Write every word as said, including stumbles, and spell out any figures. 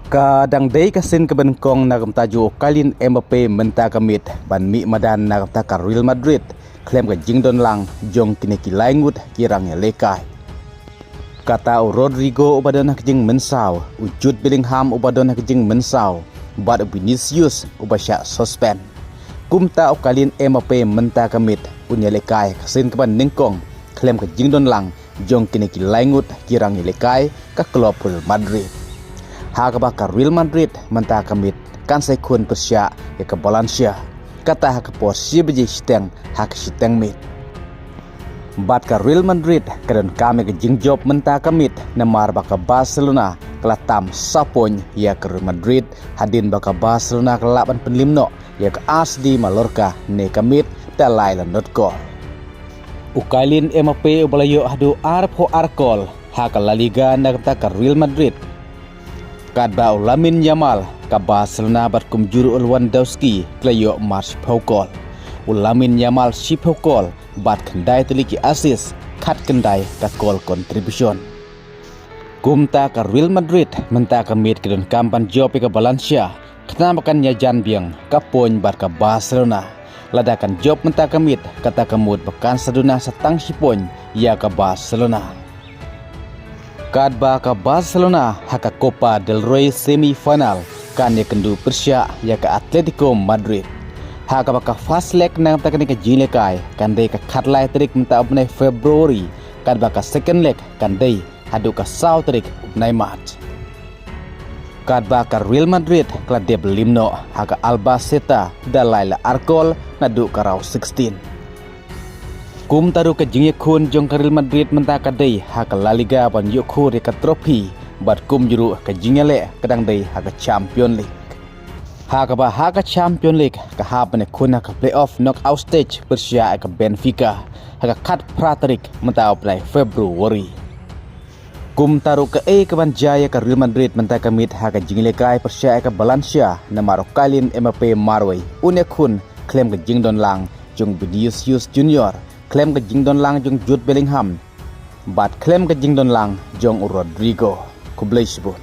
Ka dang dei ka sien kaba nyngkong na ka bynta jong u Kylian Mbappe mynta ka miet ban mih madan na ka bynta ka Real Madrid khlem ka jingdon lang jong kine ki lai ngut ki rangïalehkai. Kata u Rodrygo uba don ha ka jingmynsaw, u Jude Bellingham uba don ha ka jingmynsaw, bad u Vinicius uba shah suspend. Kumta u Kylian Mbappe mynta ka miet un ïalehkai ka sien kaba nyngkong khlem ka jingdon lang jong kine ki lai ngut ki rangïalehkai ka klub Real Madrid. Ha kaba ka Real Madrid mynta ka miet kan sa ïakhun pyrshah ïa ka Valencia, kata ha ka por shi baje shiteng ha ka shiteng miet. Bad ka Real Madrid ka donkam ïa ka jingjop mynta ka miet, namar ba ka Barcelona ka la tam saw point ïa ka Real Madrid, hadien ba ka Barcelona ka la lah ban pynliem noh ïa ka A S D Mallorca ne ka miet da lai la nod kol. U Kylian Mbappe uba la ïoh haduh arphew ar kol ha ka La Liga na ka bynta ka Real Madrid. Katba u Lamine Yamal ka Barcelona bad kumjuh ruh u Lewandowski ki la ïoh mar shiphew kol. U Lamine Yamal shiphew kol bad khyndai tylli ki assist, khatkhyndai ka kol contribution. Kumta ka Real Madrid mynta ka miet ka donkam ban jop ïa ka Valencia, khnang ba kan ïajan biang ka point bad ka Barcelona. Lada kan jop mynta ka miet, kata ka mut ba kan sa duna sa tang shi point ïa ka Barcelona. Katba ka Barcelona ha ka Copa del Rey semi final kan ïakynduh pyrshah ïa ka Atletico Madrid. Ha kaba ka first leg na ka bynta kane ka jingïalehkai kan dei ka khatlai tarik mynta u bnai February, katba ka second leg kan dei haduh ka saw tarik u bnai March. Katba ka Real Madrid ka la dep liem noh ha ka Albacete da lai la ar kol naduh ka round sixteen. Kumta ruh ka jingïakhun jong ka Real Madrid mynta ka dei ha ka La Liga ban ïoh khur ïa ka trophy, bad kumjuh ruh ka jingïaleh ka dang dei ha ka Champion League. Ha kaba ha ka Champion League ka hap ban ïakhun ha ka playoff knockout stage pyrshah ïa ka Benfica ha ka khatphra tarik mynta u bnai February. Kumta ruh kaei kaban jia ïa ka Real Madrid mynta ka miet ha ka jingïalehkai pyrshah ïa ka Valencia, namar u Kylian Mbappe marwei un ïakhun khlem ka jingdon lang jong Vinicius Junior, khlem ka jingdon lang jong Jude Bellingham, bad khlem ka jingdon lang jong u Rodrygo. Khublei shibun.